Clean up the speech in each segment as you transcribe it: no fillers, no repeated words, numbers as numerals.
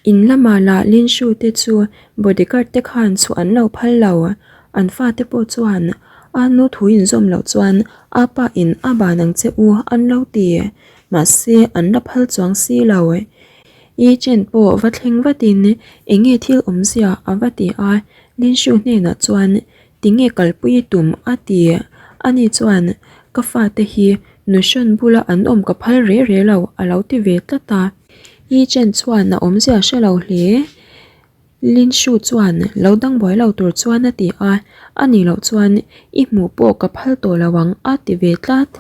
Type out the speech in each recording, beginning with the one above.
In lamah lah Lin Shu te chu bodyguard te khan chhuah an lo phal lo. An fate pawh chuan a nu thu inzawm loh chuan a pa in a ban ang che u an lo ti. Mahse an la phal chuang si lo. Yi Chen pawh va thleng vatin eng nge thil awmzia a va ti a, Lin Shu hnenah chuan Tinge kalpui i tum? a ti. Ani chuan, Ka fate hi nuhrawn bula an awm ka phal re re lo, a lo ti ve tlat a. Yi Chen chuan a awmzia hre lo hle. Lin Shu chuan lo dang buai lo tur chuan a ti a, a nih loh chuan i hmuh pawh ka phal tawh lo ang, a ti ve tlat.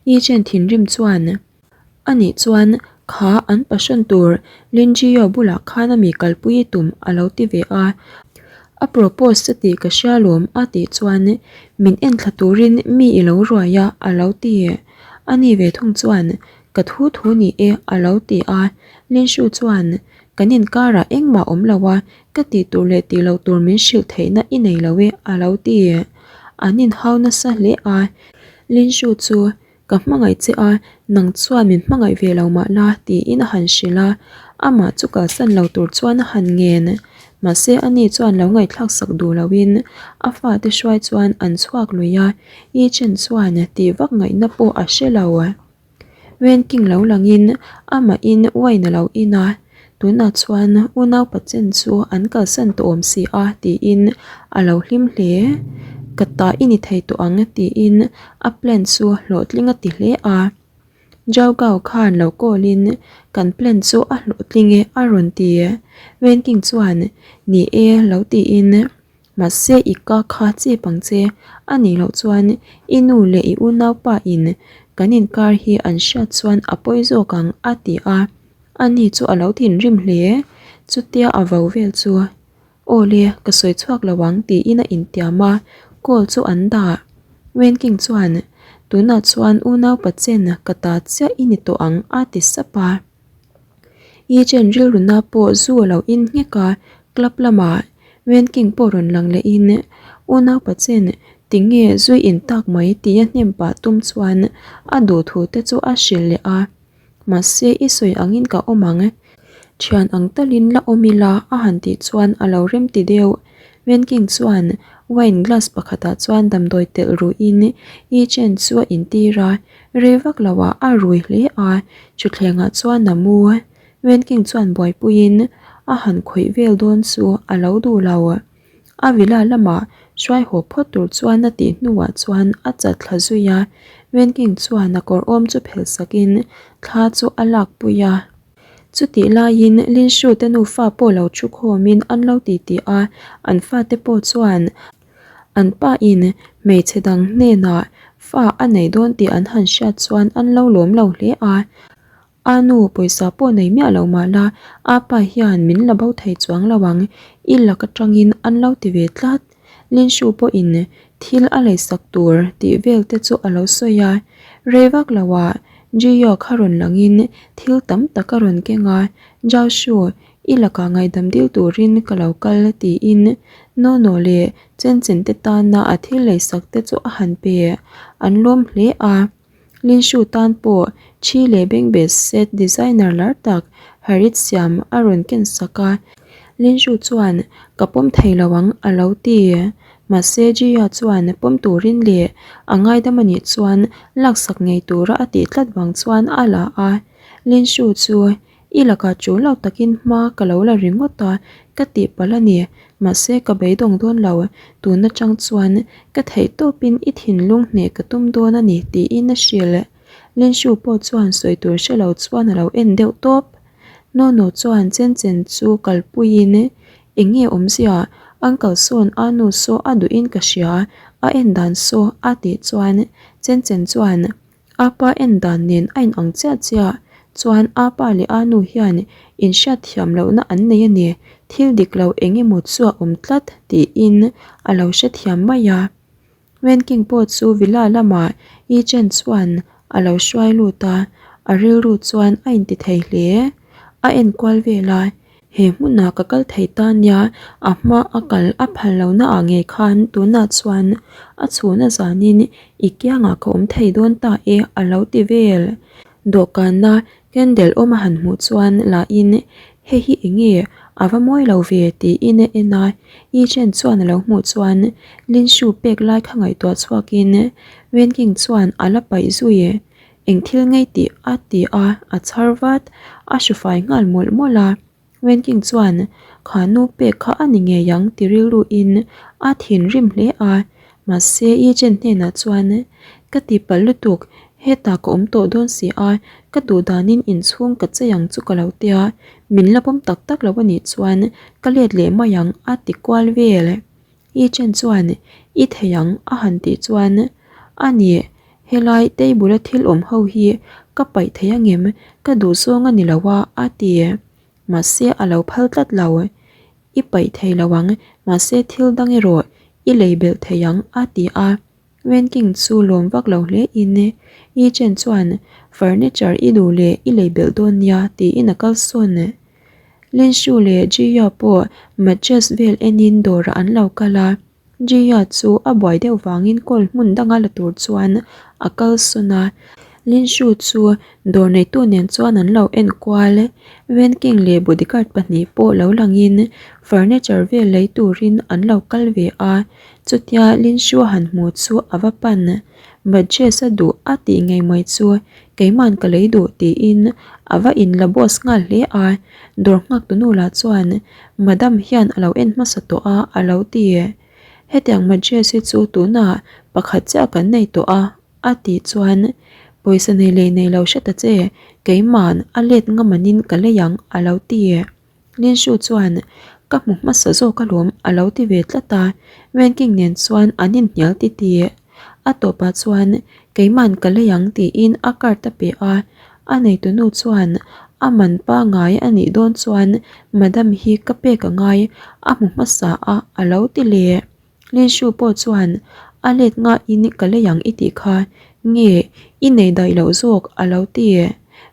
Yi Chen thinrim chuan. A nih chuan kha an passion tur Linjio bulah khan a mi kalpui i tum a lo ti ve a. A propose che tih ka hria lawm a tih chuan min enthla turin mi i lo ruai a a lo ti. A ni ve thung chuan ka thu thu ni e a lo ti a. Linshu chuan kan inkarah engmah awm lo a, ka tih tur leh tih loh tur min hrilh theihna i nei lo e a lo ti. An inhau nasa hle a. Linshu chu Ka hmangaih che a, nang chuan min hmangaih ve lo mah la, tiin a han hrilh a. Amah chu kalsan lo tur chuan a han ngen. Mahse ani chuan lo ngaihthlak sak duh loin a fate hruai chuan an chhuak lui a, Yi Chen chuan tih vak ngaihna pawh a hre lo. Wen King lo langin amahin wine a lo in a. Tunah chuan unau pachen chu an kalsan tawh awm si a tiin a lo hlim hle. Ka ta i ni thei tawh ang tiin a plan chu hlawhtling a ti hle a. Zhao Gao khan lo call in kan plan chu a hlawhtling e a rawn ti. Wen King chuan ni e lo tiin mahse i ka kha chip ang che a nih loh chuan i nu leh i unaupa in kan inkar hi an hriat chuan a pawi zawk ang a ti a. Ani chu a lo thinrim hle. Chutia a vo vel chu, Aw le, ka sawi chhuak lo ang tiin a intiam a, call chu an dah. Wen King chuan, Tunah chuan unau pachen ka ta chiah i ni tawh ang a ti sap a. Yi Chen rilruna pawh zu a lo in nghek a, club lamah Wen King pawh rawn lang lehin, Unau pachen tinge zui in tak mai tia hnem pah tum chuan a duhthu te chu a hrilh leh a. Mahse i sawi angin ka awm ang. Thian ang talin la awm ila a han tih chuan a lo rem ti deuh. Wenking chuan wine glass pakhatah chuan damdawi telh ruhin Yi Chen chu a intir a, rei vak loah a rui hle a, thutthlengah chuan a mu. Wenking chuan buaipuiin a han khawih vel dawn chu a lo duh lo. A villa lamah hruai haw phawt tur chuan a tih hnuah chuan a chat thla zui a, Wenking chuan a kawr awm chu phelh sakin thla chu a lak pui a. Chutih laiin Lin Shu te nufa pawh lo thu khawmin an lo ti tih a, an fate pawh chuan an pa in hmeichhe dang hnenah fa a nei dawn tih an han hriat chuan an lo lawm lo hle a. A nu pawisa pawh nei miah lo mah la, a pa hian min la bo thei chuang lo ang, i lak atangin an lo ti ve tlat. Lin Shu pawhin thil a leisak tur tih vel te chu a lo sawi a, rei vak loah Ji Yo kha rawn langin thil tam tak a rawn keng a, Zhao Shu, i lakah ngaihdam dil turin ka lo kal tiin Nono leh Chen Chen te tana a thil leisak te chu a han pe, an lawm hle a. Lin Shu tan pawh thi leh bengbeh set designer lar tak Harit Siam a rawn ken sak a. Lin Shu chuan, Ka pawm thei lo ang, a lo ti. Mahse Jia chuan pawm turin leh a ngaidam a nih chuan laksak ngei tura a tih tlat vang chuan a la a. Lin Shu chu I lakah ṭul lo takin hma ka lo la ringawt a, ka tih palh a ni. Mahse ka beidawng dawn lo, tun aṭang chuan ka theih tawpin i thinlung hneh ka tum dawn a ni tiin a hrilh. Linshu pawh chuan sawi tur hre lo chuan a lo en deuh tawp. Nono chuan chen chen chu kalpuiin eng nge awmzia, Uncle sawn a nu saw a duhin ka hria, a en dan saw a tih chuan chen chen chuan A pa en dan nen a inang chiah chiah chuan a pa leh a nu hian inhriat thiam lohna an nei a ni, thil dik lo eng emaw chu a awm tlat tiin a lo hrethiam mai a. Wen King pawh chu villa lamah Yi Chen chuan a lo hruai lut a, a rilru chuan a inti thei hle. A enkual vel a, He hmunah ka kal thei ta nia, a hma a kal a phal lohna ah ngei khan tunah chuan a chhun a zanin i kiangah ka awm thei dawn ta e a lo ti vel. Dawhkana Candle awm a han hmuh chuan lahin hei hi eng nge a va mawi lo ve tiin a en a, Yi Chen chuan a lo hmuh chuan Lin Shu pek lai kha ngaihtuah chhuakin Wen King chuan a la paih zui eng thil ngei tih a ti a, a chhar vat, a hru fai nghal mawlh mawlh a. Wen King chuan kha nu pek kha a ni ngei ang ti rilruin a thinrim hle a, mahse Yi Chen hnenah chuan ka tihpalh lutuk, hetah ka awm tawh dawn si a, ka duh danin inchhung ka chei ang chu ka lo tia, min la pawm tak tak lo a nih chuan ka let leh mai ang a ti kual vel. Yi Chen chuan I thei ang a han tih chuan a ni, helai table a thil awm ho hi ka paih thei angem ka duh zawng a ni lo a a ti. Mahse a lo phal tlat lo. I paih thei lo ang, mahse thil dang erawh i lei belh thei ang a ti a. Wen King chu lawm vak lo hle in Yi Chen chuan furniture i duh leh i lei belh dawn nia tiin a kal sawn. Lin Shu leh Ji Ya pawh mattress vel enin dawrah an lo kal a, Ji Ya chu a buai deuh vangin call hmun danga la tur chuan a kal sawn a. Lin Shu chu dawr neitu nen chuan an lo en kual. Wen King leh bodyguard pahnih pawh lo langin furniture vel lei turin an lo kal ve a. Chutia Lin Shu a han hmu chu a va pan. Mattress a duh a tih ngei mai chu Keima'n ka lei duh tiin a va in la boss nghal hle a, dawr nghak tu nu lah chuan Madam hian a lo en hmasa tawh a a lo ti. Hetiang mattress hi chu tunah pakhat chiah kan nei tawh a a tih chuan pawisa nei leh nei lo hre ta che, keima'n a let ngamanin ka lei ang a lo ti. Linshu chuan, Ka hmu hmasa zawk alawm a lo ti ve tlat a, Wenking nen chuan an inhnial titi. A tawpah chuan, Keima'n ka lei ang tiin a card a pe a, a neitunu chuan, A man pangai a nih dawn chuan madam hi ka pek a ngai, a hmu hmasa a a lo ti leh. Linshu pawh chuan, A let ngaiin ka lei ang i tih kha, nge i nei daih loh zawk a lo ti.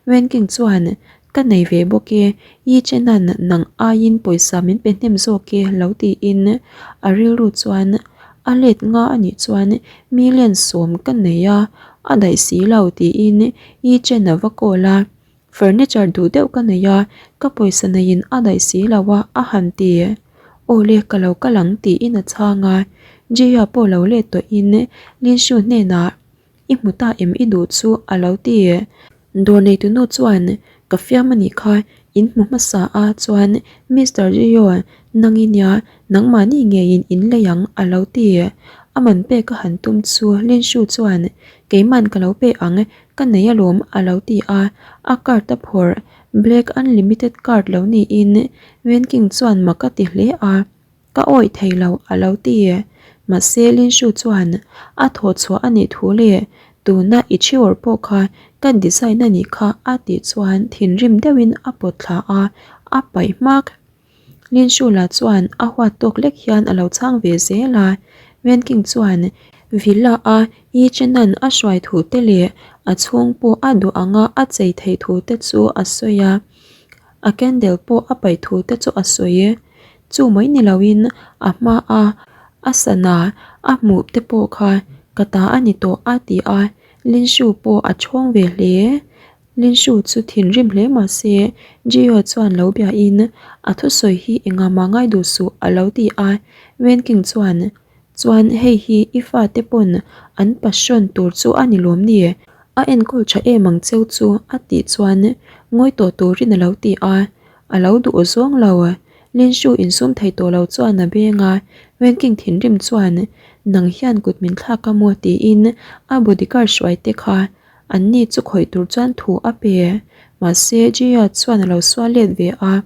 Wenking chuan, Ka nei ve bawk e, Yi Chenan nang aiin pawisa min pe hnem zawk e lo tiin a rilru chuan, A let nga a nih chuan million sawm ka nei a, a daih si lo tiin Yi Chen a va call a. Furniture duh deuh ka nei a, ka pawisa neiin a daih si lo a, a han ti. Aw le, ka lo kal ang tiin a chhang a. Jia pawh lo let tawhin Lin Shu hnenah, I hmu ta em i duh chu a lo ti. Dawr neitunu chuan, Ka fiam a nih kha, in hmu hmasa a chuan Mister Jio nang i nia, nangmahni ngeiin in lei ang a lo ti. A man pek a han tum chu Lin Shu chuan, Keiman ka lo pe ang, Ka nei alawm a lo ti a, a card a phawrh, Black Unlimited card lo niin Wen King chuan mak a ti hle a, Ka awih thei lo a lo ti. Mahse Lin Shu chuan a thawh chhuah a nih thu leh tuna i thiawr pawh kha ka design a nih kha a tih chuan thinrim deuhin a pawt thla a, a paih hmak. Lin Shula chuan a huat tawk lek hian a lo chhang ve zel a, Wen King chuan villa a Yi Chenan a hruai thu te leh a chhung pawh a duh anga a chei theih thu te chu a sawi a, a candle pawh a paih thu te chu a sawi. Chu mai ni loin a hma a a sana a hmuh te pawh kha ka ta a ni tawh a ti a, Lin Shu pawh a chhawng ve hle. Lin Shu chu thinrim hle mah se, Jio chuan lo biain a thusawi hi engah mah ngai duh suh a lo ti a. Wen King chuan, Chuan hei hi i fate pawn an passion tur chu a ni lawm ni? A enkawl tha em ang cheu chu a tih chuan ngawi tawh turin a lo ti a. A lo duh zawng lo. Lin Shu insum thei tawh lo chuan a beng a, Wen King thinrim chuan, Nang hian kut min thlak a maw? tiin a bodyguard hruai te kha An ni chu khawih tur chuan thu a pe. Mahse, Jia chuan a lo sual let ve a.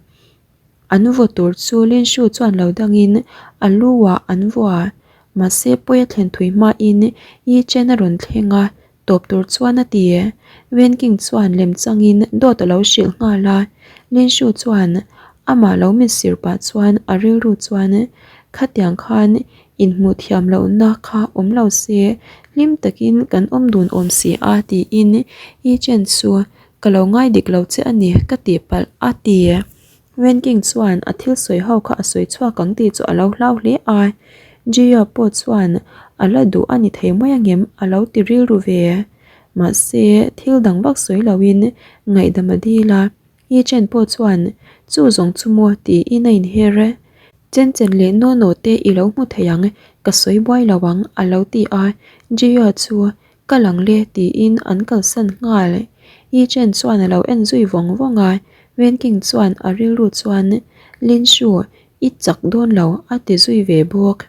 An vaw tur chu Lin Shu chuan lo dangin a lu ah an vua. Mahse, pawi a thlen thui hmain Yi Chen a rawn thleng a, tawp tur chuan a ti. Wen King chuan lem changin dawt a lo hrilh nghal a. Lin Shu chuan amah lo mit sir pah chuan a rilru chuan khatiang khan Inhmuh thiam lohna kha awm lo se, hlim takin kan awm dun awm si a tiin Yi Chen chu ka lo ngai dik lo che a ni ka tih palh a ti. Wen King chuan a thil sawi ho kha a sawi chhuak ang tih chu a lo hlau hle a, Jia pawh chuan a la duh a ni thei mai angem a lo ti rilru ve. Mahse, thil dang vak sawi loin ngaihdam a dil a, Yi Chen pawh chuan chu zawng chu maw tiin a inher e. Chen Chen leh Naw Naw te i lo hmu thei ang, ka sawi buai lo ang a lo ti a, Jia chu Ka lang le tiin an kalsan nghal. Yi Chen chuan a lo en zui vawng vawng a, Wen King chuan a rilru chuan Lin Shu i chak dawn lo a ti zui ve bawk.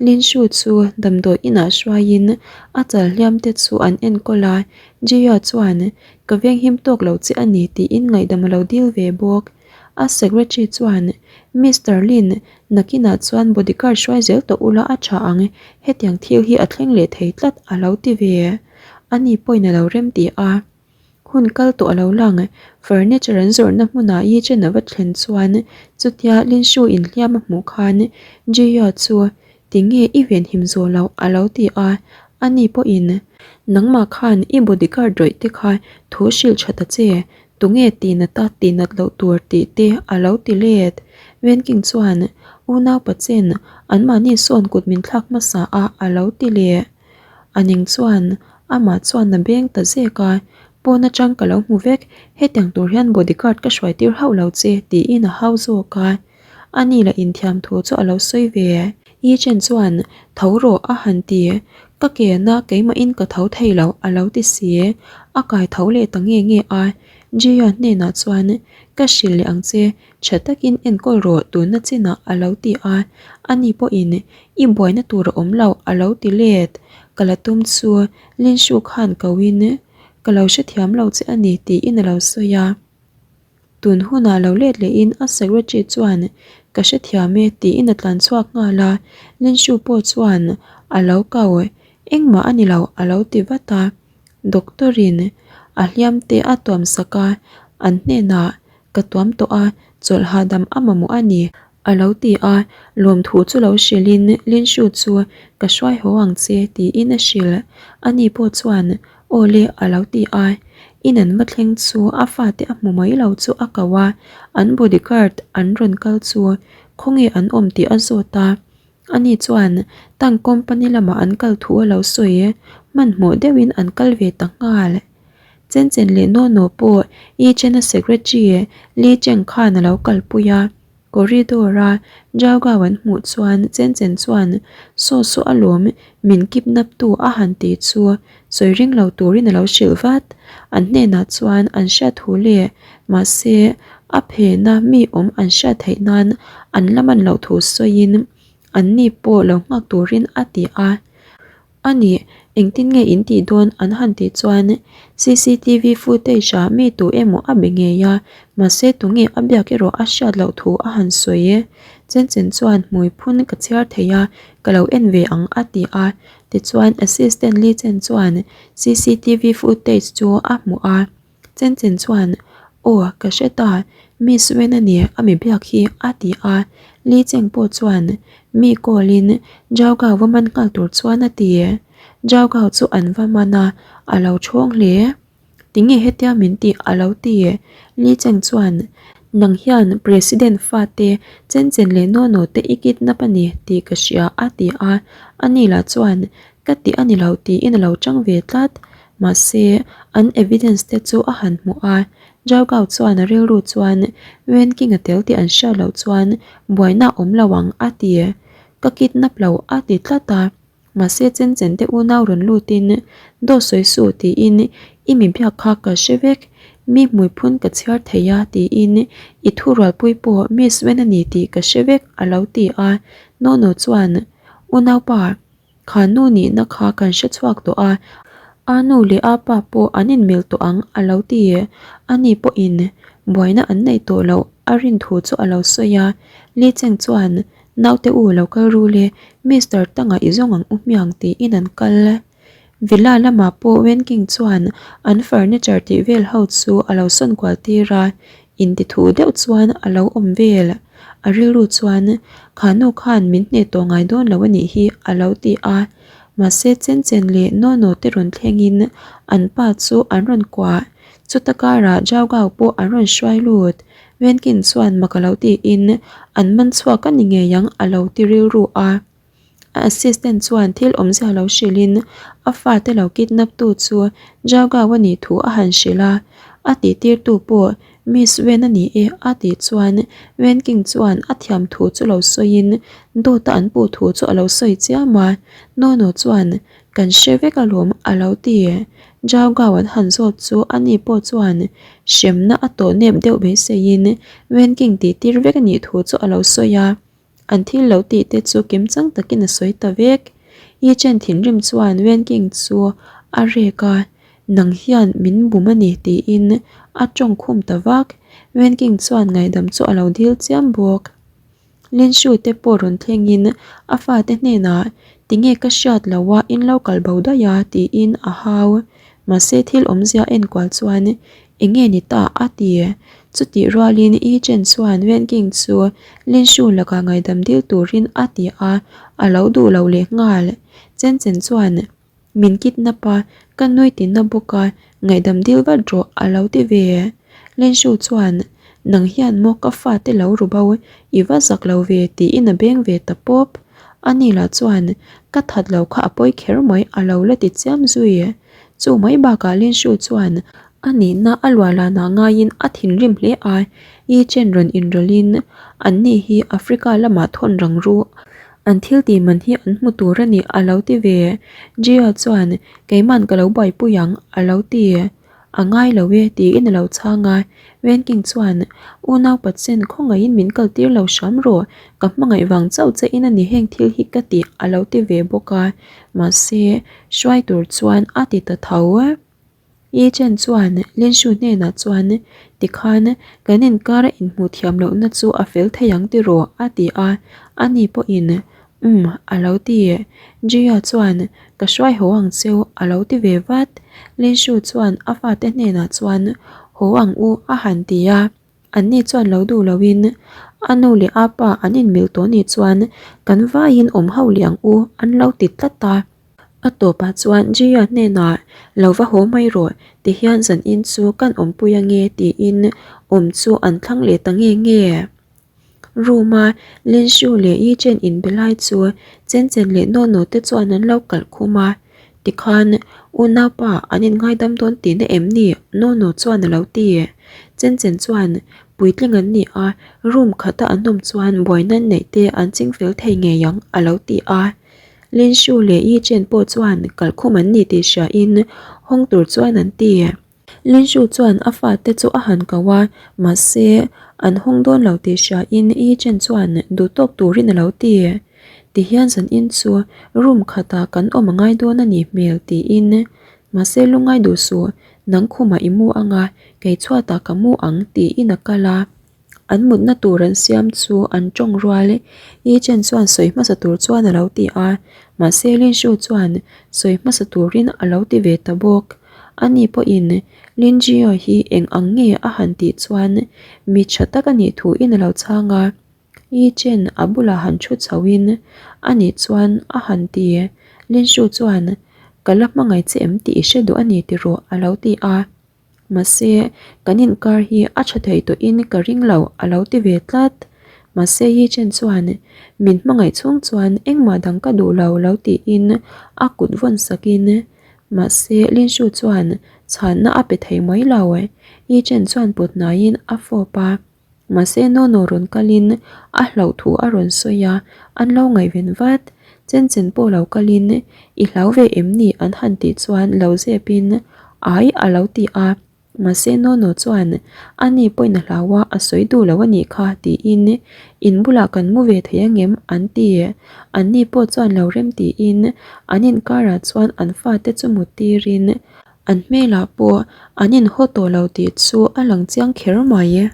Lin Shu chu damdawi inah hruaiin a chal hliam te chu an enkawl a, Jia chuan ka venghim tawk lo che a ni tiin ngaihdam a lo dil ve bawk. A secretary chuan Mister Lin Nakinah chuan bodyguard hruai zel tawh ula a tha ang, hetiang thil hi a thleng leh thei tlat a lo ti ve. Ani pawhin a lo rem ti a. Hun kal tawh a lo lang, furniture an zawrhna hmunah Yi Chen a va thlen chuan chutia Lin Shu inhliam a hmuh khan Ji Ya chu tinge i venhim zawh loh a lo ti a, ani pawhin nangmah khan i bodyguard rawih te kha thu hrilh tha ta che, Tunge tihnat a tihnat loh tur tih te a lo ti let. Wenking chuan, Unau Pachen, anmahni sawn kut min thlak hmasa a a lo ti leh. A ning chuan, Amah chuan a beng ta zek a, Pawn atang ka lo hmu vek, hetiang tur hian bodyguard ka hruai tir hauh lo che tiin a hau zawk a. Ani lah inthiam thu chu a lo sawi ve. Yi Chen chuan, Tho rawh a han ti. Ka kena keimahin ka tho thei lo a lo ti si. A kai tho leh ta nge nge a. Ji-a hnenah chuan, Ka hrilh leh ang che, tha takin enkawl rawh tunna chinah a lo ti a. Ani pawhin, I buaina tur a awm lo a lo ti let. Ka la tum chu Lin Shu khan koin, Ka lo hrethiam lo che a ni tiin a lo sawi a. Tun hunah lo let lehin a secretary chuan ka hrethiam e tiin a tlan chhuak nghal a, Linshu pawh chuan a lo kau engmah a ni lo a lo ti vat a, doctor in a hliam te a tuam sak a, an hnenah ka tuam tawh a chawlh hahdam a mamawh a ni a lo ti a, lawmthu chu lo hrilhin Linshu chu ka hruai haw ang che tiin a hrilh, ani pawh chuan Aw le a lo ti a, in an va thleng chu a fate a hmu mai lo chu a ko a, an bodyguard an rawn kal chu khawnge an awm tih a zawt a, ani chuan tank company lamah an kal thu a lo sawi, hmanhmawh deuhin an kal ve ta nghal. Chen Chen leh Naw Naw pawh Yi Chen-a secretary Li Cheng khan a lo kalpui a. Corridor-a Zhao Gao an hmuh chuan Chen Chen chuan Saw saw alawm min kidnap tu a han ti chu sawi ring lo turin a lo hrilh vat. An hnenah chuan an hriat thu leh mahse a phena mi awm an hriat theih nan an la man loh thu sawiin an ni pawh lo nghak turin a ti a. A nih, engtin nge in tih dawn an han tih chuan cctv footage ah mi tu emaw a be ngei a, mahse tunge a biak erawh a hriat loh thu a han sawi e. Chen chen chuan hmui phun ka chhiar thei a, ka lo en ve ang a ti a, tichuan assistant Li Chen chuan cctv footage chu a hmuh a. Chen Chen chuan, Aw, ka hre ta, Miss Wen a ni a mi biak hi, a ti a. Li Cheng pawh chuan mi call in Zhao Gao va man nghal tur chuan a ti. Zhao Gao chu an va man a, a lo thawng hle. Tinge hetia min tih a lo ti. Li Cheng chuan, Nang hian President fate Chen Chen leh Naw Naw te i kidnap a ni tih ka hria, a ti a. Ani lah chuan, Ka tih a ni lo tiin a lo chang ve tlat. Mahse, an evidence te chu a han hmuh a, Zhao Gao chuan a rilru chuan Wen King a tel tih an hriat loh chuan buaina a awm lo ang a ti. Ka kidnap lo a ti tlat a, mahse Chen Chen te unau rawn lutin Dawt sawi suh tiin i mi biak kha ka hre vek, mi hmui phun ka chhiar thei a tiin i thurualpui pawh Miss Wen a ni tih ka hre vek a lo ti a, Nono chuan Unaupa Kha nu nihna kha kan hre chhuak tawh a, a nu leh a pa pawh an inmil tawh ang a lo ti. Ani pawhin buaina an neih tawh loh a rin thu chu a lo sawi a. Li Cheng chuan, Naute u lo kal ru le, Mister Tanga i zawng ang u hmiang tiin an kal. Villa lamah pawh Wen King chuan an furniture tih vel ho chu a lo sawn kual tir a, Intithu deuh chuan a lo awm vel. A rilru chuan, Kha nu khan min hneh tawh ngai dawn lo a nih hi a lo ti a. Mahse Chen Chen leh Naw Naw te rawn thlengin an pa chu an rawn kuah. Chuta karah Zhao Gao pawh an rawn hruai lut. Wenkin chuan mak a lo tiin an man chhuak a ni ngei ang a lo ti rilru a. A assistant chuan thil awmzia lo hrilhin a fate lo kidnap tu chu Zhao Gao a nih thu a han hrilh a, a tihtirtu pawh Miss Wen a ni e a tih chuan Wen King chuan a thiam thu chu lo sawiin dawta an puh thu chu a lo sawi chiam a, Nono chuan Kan hre vek alawm a lo ti. Zhao Gao an han zawt chu ani pawh chuan hremna a tawh nep deuh beiseiin Wen King tihtir vek a nih thu chu a lo sawi a. An thil lo tih te chu kimchang takin a sawi ta vek. Yi Chen thinrim chuan Wen King chu a rek a, Nang hian min bum a ni tiin a tawng khum ta vak. Wen King chuan ngaihdam chu a lo dil chiam bawk. Lin Shu te pawh rawn thlengin a fate hnenah Tinge ka hriat lo a in lo kal bo daih a tiin a hau. Mahse thil awmzia enkual chuan Enge ni ta a ti. Chutih rualin Yi Chen chuan Wen King chu Lin Shu lakah ngaihdam dil turin a ti a, a lo duh lo leh nghal. Chen Chen chuan Min kidnap a, ka nui tinna bawk a, ngaihdam dil vat rawh a lo ti ve. Lin Shu chuan Nang hian maw ka fate lo ru bo, i va zak lo ve tiin a beng ve ta pawp. Ani lah chuan Ka that lo kha a pawi kher mai a lo la ti chiam zui. Chu mai bakah Lin Shu chuan a nihna a luahlanah ngaiin a thinrim hle a, Yi Chen rawn inrawlhin an ni hi Africa lamah thawn rang ru an thil tih man hi an hmu tur a ni a lo ti ve. Jia chuan Keiman ka lo buaipui ang a lo ti. A ngai lo e tiin a lo chhang a, Wen King chuan Unau Patsen khawngaihin min kal tir lo hram rawh, ka hmangaih vang chauh che in a ni heng thil hi ka tih a lo ti ve bawk a, mahse hruai tur chuan a ti ta tho. Yi Chen chuan Lin Shu hnenah chuan Tikhan kan inkara inhmuh thiam lohna chu a fel thei ang tiraw a ti a, ani pawhin Umm a lo ti. Jia chuan Ka hruai haw ang cheu a lo ti ve vat. Lin Shu chuan a fate hnenah chuan Haw ang u a han ti a. Anni chuan lo duh loin a nu leh a pa an inmil tawh nih chuan kan vaiin awm ho leh ang u an lo ti tlat a. A tawpah chuan Jia hnenah lo va haw mai rawh tihian zanin chu kan awmpui ange tiin awm chu an thlang leh ta nge nge. Room a Lin Shu leh Yi Chen inbe lai chu Chen Chen leh Naw Naw te chuan an lo kalh khum a, tikhan unaupa an inngaidam dawn tihna em ni? Naw Naw chuan a lo ti. Chen Chen chuan puitling an ni a, room khata an awm chuan buaina neih te an chingfel thei ngei ang a lo ti a. Lin Shu leh Yi Chen pawh chuan kalkhum an ni tih hriain hawng tur chuan an ti. Lin Shu chuan a fate chu a han ko a, mahse an hawng dawn lo tih hriain Yi Chen chuan duh tawk turin a lo ti. Tihian zanin chu room khatah kan awm a ngai dawn a nih hmel tiin, mahse lungngai duh suh, nang khumah i mu anga kei chhuatah ka mu ang tiin a kal a. An mutna tur an siam chu an tawng rual Yi Chen chuan sawi hmasa tur chuan a lo ti a, mahse Lin Shu chuan sawi hmasa turin a lo ti ve ta bawk. Ani pawhin Lin Jio hi eng ang nge a han tih chuan mi tha tak a nih thuin a lo chhang a, Yi Chen a bulah han thu chhoin a nih chuan a han ti. Lin Shu chuan Ka la hmangaih che em tih i hre duh a ni tiraw a lo ti a. Mahse, kan inkar hi a tha thei tawhin ka ring lo a lo ti ve tlat. Mahse Yi Chen chuan min hmangaih chhung chuan engmah dang ka duh lo lo tiin a kut vawn sakin mahse Lin Shu chuan chhanna a pe thei mai lo. Yi Chen chuan put hnaiin a fawp a. Mahse Nono rawn kalin a hlauh thu a rawn sawi a, an lo ngaihven vat. Chen chen pawh lo kalin i hlau ve em ni an han tih chuan lo zepin ai a lo ti a. Mahse Nono chuan a ni pawhin a hlau a, a sawi duh lo a nih kha tiin in bulah kan mu ve thei angem an ti. An ni pawh chuan lo rem tiin an inkarah chuan an fate chu mut tirin An hmelah pawh an inhaw tawh lo tih chu a lang chiang kher mai.